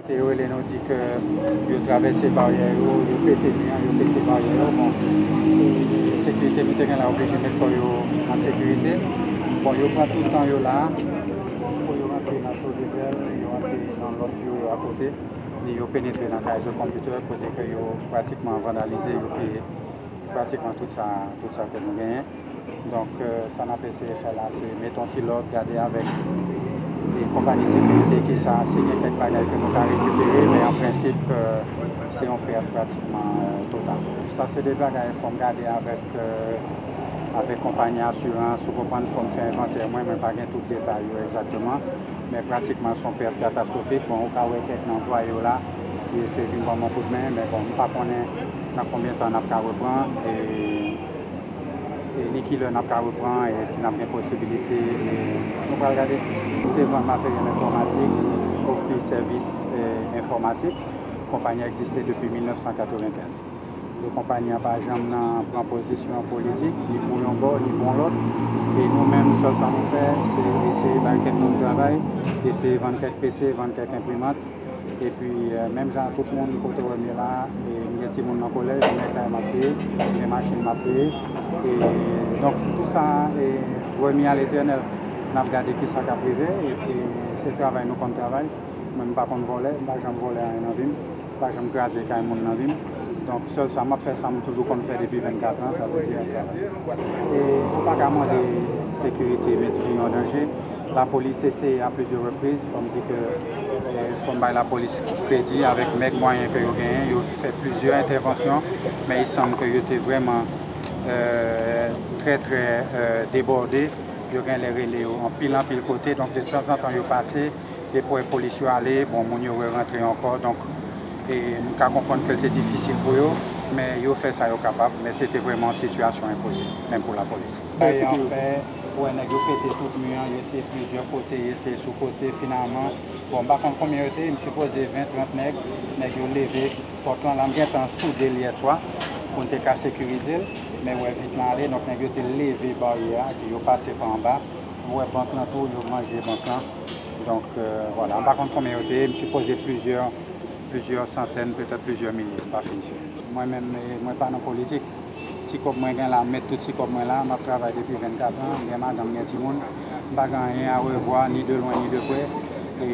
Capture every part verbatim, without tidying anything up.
Yo rele nou di ke yo travèse baryè yo, yo pete mi an, yo pete baryè yo. Bon, sekirite nou te gen la oblije met kò yo an sekirite. Bon, yo pran tout tan yo la pou yo rantre nan Chaudière, yo rantre nan lòt biwo yo akote, ni yo penetre nan kay The Computer kote ke yo pratikman vandalize, yo piye pratikman tout sa, tout sa ke nou genyen. Donk, euh, sa n ap eseye fè la, se mete yon ti lòd, gade avèk e konpayi sekirite ki sa, si gen kèk bagay ke nou ka rekipere, men an prensip, euh, se yon pèt pratikman, euh, total. Sa se de bagay fò m gade avèk, euh, avèk konpayi asirans, ou konprann, fò m fè envantè mwen, mwen pa gen tout detay yo egzakteman. Men pratikman se yon pèt katastwofik. Bon, ou ka wè kèk nan anplwaye yo la ki eseye vin ban mwen kout men, men bon, m pa konnen nan konbyen tan n ap ka reprann e, e ni kilè n ap ka reprann e si n ap gen posibilite, e nou pral gade. Nou te vann materyèl enfòmatik, ofri sèvis, e, enfòmatik. Konpayi an egziste depi mil nèf san katrevenkenz. E konpayi an pa janm nan pran pozisyon politik, ni pou yon bò, ni pou yon lòt. E nou menm, sèl sa nou fè, se eseye bay kèk moun travay, eseye vann kèk P C, vann kèk enprimant. Epi, euh, menm jan tout moun kote w wè m ye la, e m gen timoun nan kolèj, m gen kay m ap peye, m gen machin m ap peye. E, donk, tout sa, e, remi a Letènèl, n ap gade kisa k ap rive, epi se travay nou konn travay. Mwen, m pa konn vòlè, m pa janm vòlè anyen nan vi m, m pa janm kraze kay moun nan vi m. Donk, sèl sa m ap fè, sa m toujou konn fè depi vennkat an, sa vle di travay. E ou pa ka mande sekirite met vi w an danje. Lapolis eseye a plizyè repriz, fò m di ke, e, fò m bay lapolis kredi avèk mèg mwayen ke yo genyen, yo fè plizyè entèvansyon, men il semble ke yo te vrèman, e, trè, trè, e, debòde. Yo gen lè rele yo anpil, anpil kote, donk de tanzantan yo pase, depi w wè polis yo ale, bon, moun yo rerantre ankò, donk, e, m ka konprann ke l te difisil pou yo, men yo fè sa yo kapab, men se te vrèman yon sitiyasyon enposib, menm pou lapolis. Bay anfè, ou wè nèg yo pete tout mi an, yo eseye plizyè kote, yo eseye sou kote, finalman, bon, m pa konn konbyen yo te ye, m sipoze ven, trant nèg, nèg yo leve pòt lan, la m gentan soude l yèswa, pou n te ka sekirize l, men ou wè vit lan ale, donk nèg yo te leve baryè a, epi yo pase pa anba, ou wè bank lan tou, yo manje bank lan, donk, euh, vwala, m pa konn konbyen yo te ye, m sipoze plizyè, plizyè santèn, petèt plizyè milye, m pa fin si. Mwen menm, eh, mwen pa nan politik. Ti kòb mwen gen la, m met tout ti kòb mwen la, m ap travay depi vennkat an, m gen madanm, m gen timoun, m pa gen anyen a revwa, ni de lwen, ni de prè, e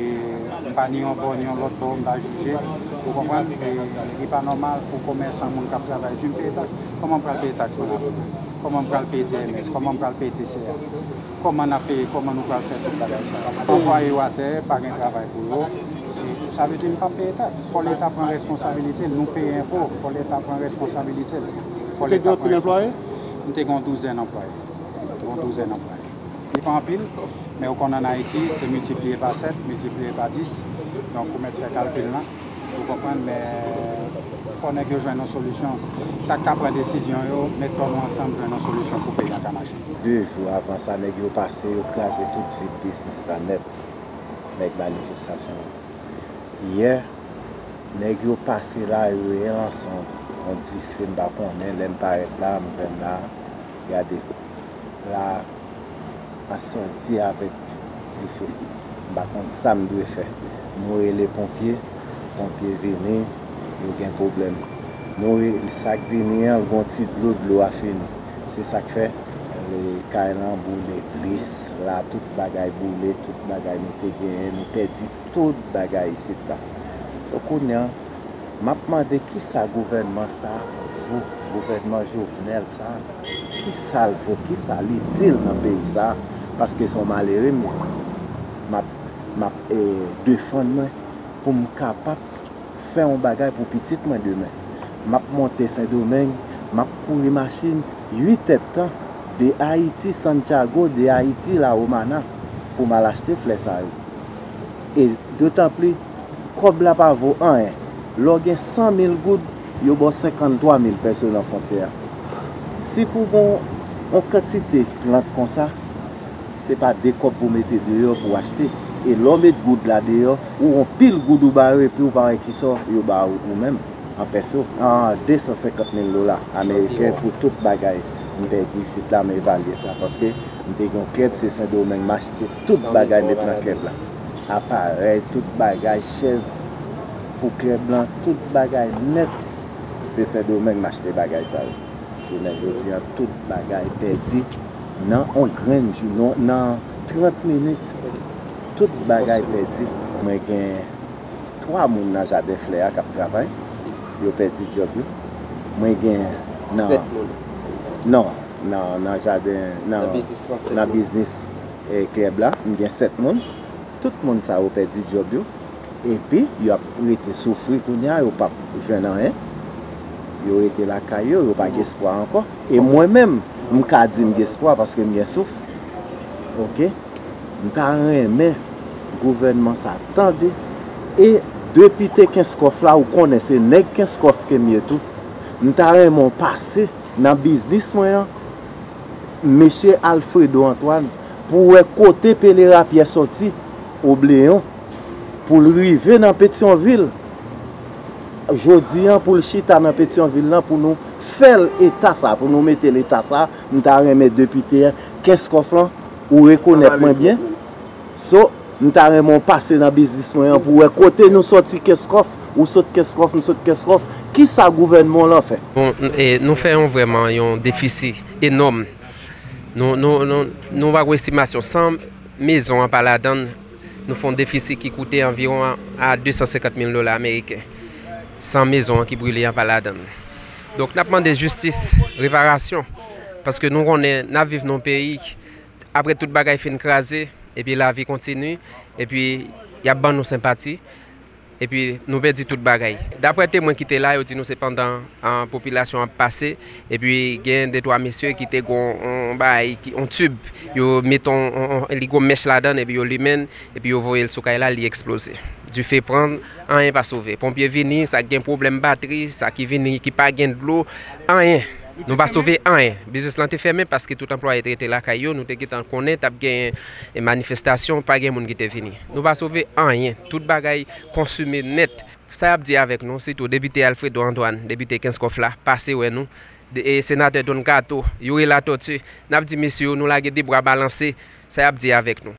m pa ni yon bò, ni yon lòt bò, m pa jije, ou konprann? E li pa nòmal pou komèsan, moun k ap travay di, m peye taks, kòman m pral peye taks mwen la? Kòman m pral peye T M S? Kòman m pral peye T C A? Kòman n ap peye? Kòman nou pral fè tout bagay sa? Anplwaye yo atè, pa gen travay pou yo. E sa vle di m p ap peye taks. Fò Leta pran responsabilite l. Nou peye enpo. Fò Leta pran responsabilite l. Fò Leta pran responsabilite l. M te gen yon douzèn anplwaye. Yon douzèn anplwaye. Li pa anpil, men ou konn ann Ayiti, se miltipliye pa sèt, miltipliye pa dis. Donk, ou mèt fè kalkil lan. Ou konprann, men fò nèg yo jwenn yon solisyon. Sa k ka pran desizyon yo, met kò nou ansanm, jwenn yon solisyon pou peyi a ka mache. De jou avan sa, nèg yo pase, yo kraze tout vit biznis la nèt. Nèg manifestasyon yo. Yè, nèg yo pase la, yo relanse yon, yon dife, m pa konnen, lè m parèt la, m jwenn la, gade. La, ensandi avèk dife. M pa konn sa m dwe fè. Nou rele ponpye, ponpye vini, yo gen pwoblèm. Nou re-, sa k vini an, l gon ti dlo, dlo a fini. Se sa k fè, e, kay lan boule plis. La, tout bagay boule, tout bagay nou te genyen, nou pèdi tout bagay isit la. So, kounye a, m ap mande kisa gouvènman sa vo, gouvènman Jovenel sa, kisa l vo, kisa l itil nan peyi sa, paske se yon malere m ye. M ap, m ap, eh, defann mwen pou m kapab fè yon bagay pou pitit mwen demen. M ap monte Sendomeng, m ap kouri machin uit èdtan de Ayiti, Santiago, de Ayiti, La Romana, pou m al achte flè sa yo. E dotanpli, kòb la pa vo anyen. Lè w gen san mil goud, yo ba w senkanntwa mil pèso nan fwontyè a. Si pou gon yon kantite plant konsa, se pa de kòb pou mete deyò pou achte. E lè w met goud la deyò, ou yon pil goud ou ba yo, epi ou pa wè kisa yo ba ou, ou menm, an pèso, an de san senkant mil dola ameriken pou tout bagay. M pèdi isit la, m evalye sa, paske m te gen yon klèb, se Sendomeng, m achte tout bagay, met nan klèb la. Aparèy, tout bagay, chèz, Pou klèb lan, tout bagay nèt, se Sendomeng m achte bagay sa yo. Jounen jodi a, tout bagay pèdi nan on grenn jou, nan, nan trant minit. Tout bagay pèdi. Mwen gen twa moun nan jaden flè a k ap travay. Yo pèdi djòb yo. Mwen gen nan... Sèt moun. Non, nan, nan jaden, nan, nan biznis lan, sèt moun. Nan biznis, eh, klèb la, m gen sèt moun. Tout moun sa yo pèdi djòb yo. Epi, y ap rete soufri kounye a, yo p ap jwenn anyen. Yo rete lakay yo, yo pa gen espwa ankò. E mwen menm, m ka di m gen espwa paske m gen souf. Oke? M ta renmen gouvènman sa tande. E depite Kenskòf la, ou konnen se nèg Kenskòf ke m ye tou. M ta renmen w pase nan biznis mwen an, mesye Alfredo Antoine, pou w wè kote Pele Rapyè soti, Obleyon, pou l rive nan Petyonvil. Jodi an, pou l chita nan Petyonvil lan, pou nou fè l eta sa, pou nou mete l eta sa, m ta renmen depite Kenskòf lan, ou rekonèt mwen byen. So, m ta renmen w pase nan biznis mwen an pou w wè kote nou soti Kenskòf, ou sot Kenskòf, m sot Kenskòf. Kisa gouvènman w lan fè? Bon, n-, e, nou fè yon vrèman yon defisi enòm. Nou, nou, nou, nou pa gon estimasyon. San mezon an pa ladan l, nou fè yon defisi ki koute anviwon a, a de san senkant mil dola ameriken. San mezon an ki brile an pa ladan l. Donk, n ap mande jistis, reparasyon, paske nou konnen n ap viv nan yon peyi, apre tout bagay fin kraze, epi lavi kontini, epi y ap ban nou senpati, epi nou pèdi tout bagay. Daprè temwen ki te la, yo di nou se pandan, an, popilasyon ap pase, epi gen de twa mesye ki te gon on bagay, ki, on tib, yo met on, on, on, li gon mèch ladan l, epi yo limen l, epi yo voye l sou kay la, li eksploze. Dife pran, anyen pa sove. Ponpye vini, sa k gen pwoblèm batri, sa ki vini, ki pa gen dlo, anyen. Nou pa sove anyen. Biznis lan te fèmen paske tout anplwaye te rete lakay yo. Nou te gentan konnen t ap gen manifestasyon, pa gen moun ki te vini. Nou pa sove anyen. Tout bagay konsime nèt. Sa y ap di avèk nou, sitou depite Alfredo Antoine, depite Kenskòf la, pase wè nou. De, e senatè Don Kato, Youri Latortue, n ap di mesye yo, nou lage de bra balanse. Sa y ap di avèk nou.